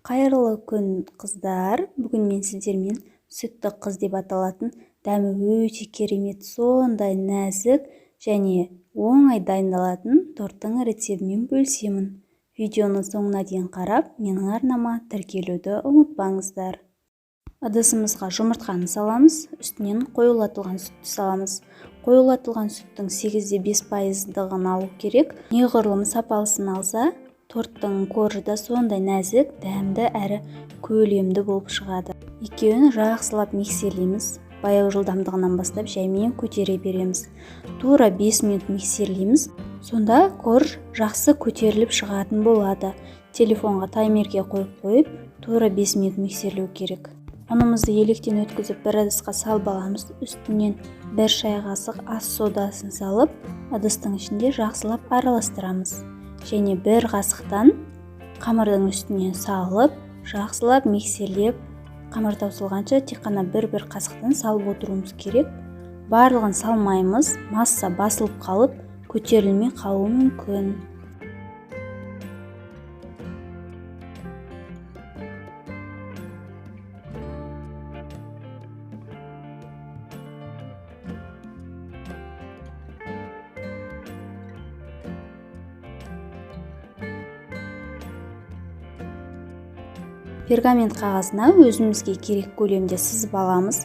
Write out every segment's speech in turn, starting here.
Қайырлы күн, қыздар! Бүгін мен сіздермен сүтті қыз деп аталатын, дәмі өте керемет, сондай нәзік және оңай дайындалатын торттың рецептімен бөлісемін. Видеоны соңына дейін қарап, менің арнама тіркелуді ұмытпаңыздар. Ыдысымызға жұмыртқаны саламыз, үстінен қоюлатылған сүтті саламыз. Қоюлатылған сүттің 8,5%-дығын алу керек. Неғұрлым сапалысын алса, торттың коржы да сондай нәзік, дәмді әрі көлемді болып шығады. Екеуін жақсылап миксерлейміз. Баяу жылдамдығынан бастап жаймен көтере береміз. Тура 5 минут миксерлейміз. Сонда корж жақсы көтеріліп шығатын болады. Телефонға таймерге қойып, тура 5 минут миксерлеу керек. Ұнымызды електен өткізіп бір ыдысқа салып аламыз. Үстінен 1 шай қасық ас содасын салып, ыдыстың ішінде жақсылап араластырамыз. Және 1 қасықтан қамырдың үстіне салып, жақсылап миксерлеп, қамыр таусылғанша тек қана бір-бір қасықтан салып отыруымыз керек. Барлығын салмаймыз, масса басылып қалып, көтерілмей қалуы мүмкін. Пергамент қағазына өзімізге керек көлемде сызып аламыз.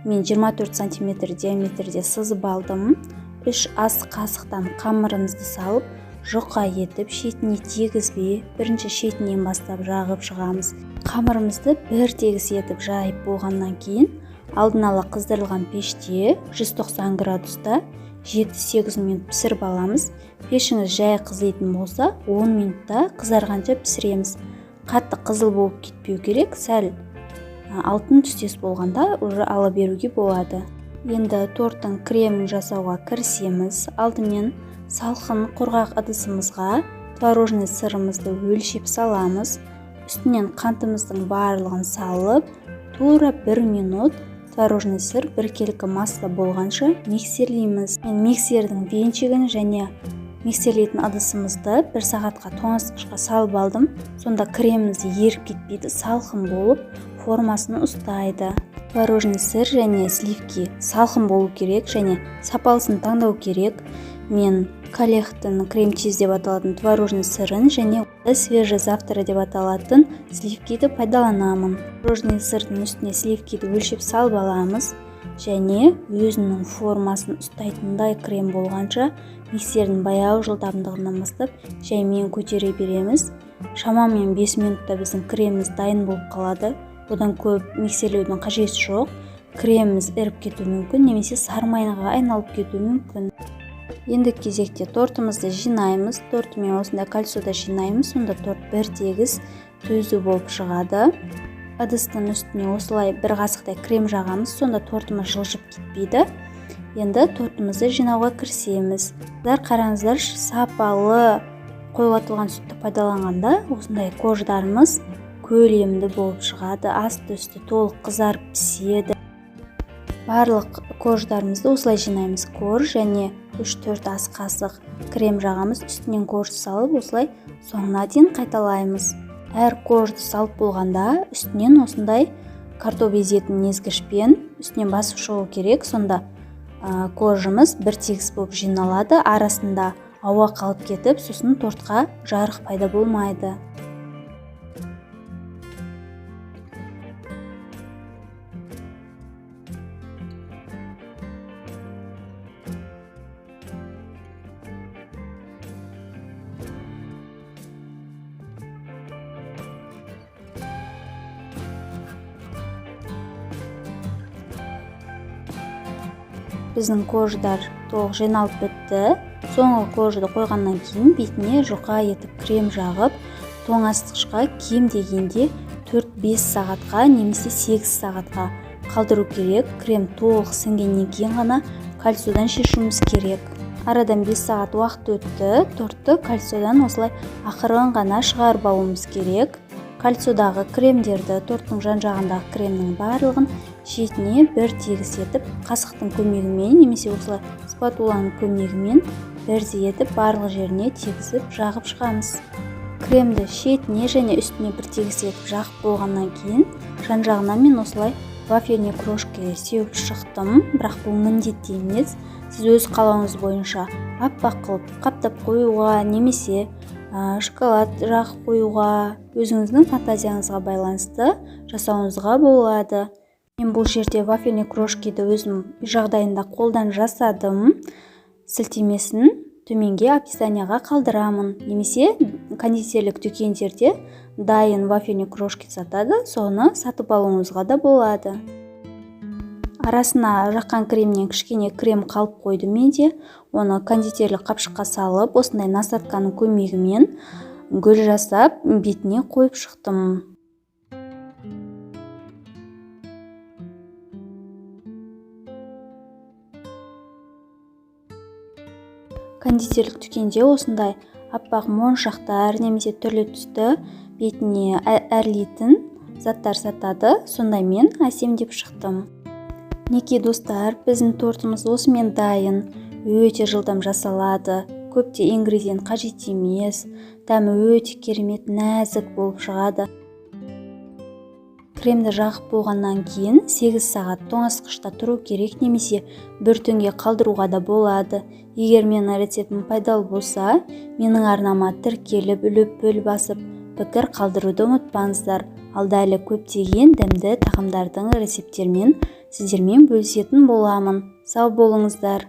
Мен 24 сантиметр диаметрде сызып алдым. 3 ас қасықтан қамырымызды салып, жұқа етіп шетіне тигізбей, бірінші шетінен бастап жағып шығамыз. Қамырымызды бір тегіс етіп жайып болғаннан кейін, алдын ала қыздырылған пеште 190 градуста 7-8 минут пісіріп аламыз. Пешіңіз жай қызитын болса, 10 минутта қызарғанша пісіреміз. Қатты қызыл болып кетпеу керек, сәл алтын түстес болғанда уже ала беруге болады. Енді торттың кремін жасауға кірісеміз. Алдымен салқын құрғақ ыдысымызға творожный сырымызды өлшеп саламыз. Үстінен қантымыздың барлығын салып, тура 1 минут творожный сыр біркелкі масса болғанша миксерлейміз. Мен миксердің венчигін және миксерлейтін ыдысымызды 1 сағатқа тоңазытқышқа салып алдым. Сонда креміміз еріп кетпейді, салқын болып формасын ұстайды. Творожный сыр және сливки салқын болу керек және сапалысын таңдау керек. Мен Коллехтің крем чиз деп аталатын творожный сырын және свежий завтра деп аталатын сливкиді пайдаланамын. Творожный сырдың үстіне сливкиді өлшеп салып аламыз және өзінің формасын ұстайтындай крем болғанша миксердің баяу жылдамдығынан бастап жаймен көтере береміз. Шамамен 5 минутта біздің креміміз дайын болып қалады. Одан көп миксерлеудің қажеті жоқ. Креміміз іріп кетуі мүмкін немесе сары майға айналып кетуі мүмкін. Енді кезекте тортымызды жинаймыз. Тортты мен осындай кольцода жинаймыз, сонда торт бір тегіс түзу болып шығады. Ыдыстың үстіне осылай бір қасықтай крем жағамыз, сонда тортымыз жылжып кетпейді. Енді тортымызды жинауға кірісеміз. Қыздар, қараңыздаршы, сапалы қоюлатылған сүтті пайдаланғанда осындай корждарымыз көлемді болып шығады, асты үсті толық қызарып піседі. Барлық корждарымызды осылай жинаймыз. Корж және 3-4 ас қасық крем жағамыз, үстінен корж салып, осылай соңына дейін қайталаймыз. Әр коржды салып болғанда үстінен осындай картоп езетін езгішпен үстінен басып шығу керек. Сонда коржымыз бір тегіс болып жиналады, арасында ауа қалып кетіп, сосын тортқа жарық пайда болмайды. Біздің корждар толық жиналып бітті. Соңғы коржды қойғаннан кейін бетіне жұқа етіп крем жағып, тоңазытқышқа кем дегенде 4-5 сағатқа немесе 8 сағатқа қалдыру керек. Крем толық сіңгеннен кейін ғана кольцодан шешуіміз керек. Арадан 5 сағат уақыт өтті. Тортты кольцодан осылай ақырын ғана шығарып алуымыз керек. Кольцодағы кремдерді, торттың жан-жағындағы кремнің барлығын шетіне бір тегіс етіп, қасықтың көмегімен немесе осылай спатуланың көмегімен бірдей етіп барлық жеріне тегізіп жағып шығамыз. Кремді шетіне және үстіне бір тегіс етіп жағып болғаннан кейін жан-жағына мен осылай вафельный крошки сеуіп шықтым, бірақ бұл міндетті емес. Сіз өз қалауыңыз бойынша аппақ қылып қаптап қоюға немесе шоколад жағып қоюға, өзіңіздің фантазияңызға байланысты жасауыңызға болады. Мен бұл жерде вафельный крошкиді өзім үй жағдайында қолдан жасадым. Сілтемесін төменге описанияға қалдырамын. Немесе кондитерлік дүкендерде дайын вафельный крошки сатады, соны сатып алуыңызға да болады. Арасына жаққан кремнен кішкене крем қалып қойды менде. Оны кондитерлік қапшыққа салып, осындай насадканың көмегімен гүл жасап, бетіне қойып шықтым. Кондитерлік дүкенде осындай аппақ моншақтар немесе түрлі түсті бетіне әрлейтін заттар сатады. Сондаймен әсемдеп шықтым. Мінекей достар, біздің тортымыз осымен дайын. Өте жылдам жасалады. Көп те ингредиент қажет емес. Дәмі өте керемет, нәзік болып шығады. Кремді жағып болғаннан кейін 8 сағат тоңазытқышта тұру керек немесе бір түнге қалдыруға да болады. Егер менің рецептім пайдалы болса, менің арнама тіркеліп, лүпіл басып, пікір қалдыруды ұмытпаңыздар. Алда әлі көптеген дәмді тағамдардың рецепттерімен сіздермен бөлісетін боламын. Сау болыңыздар.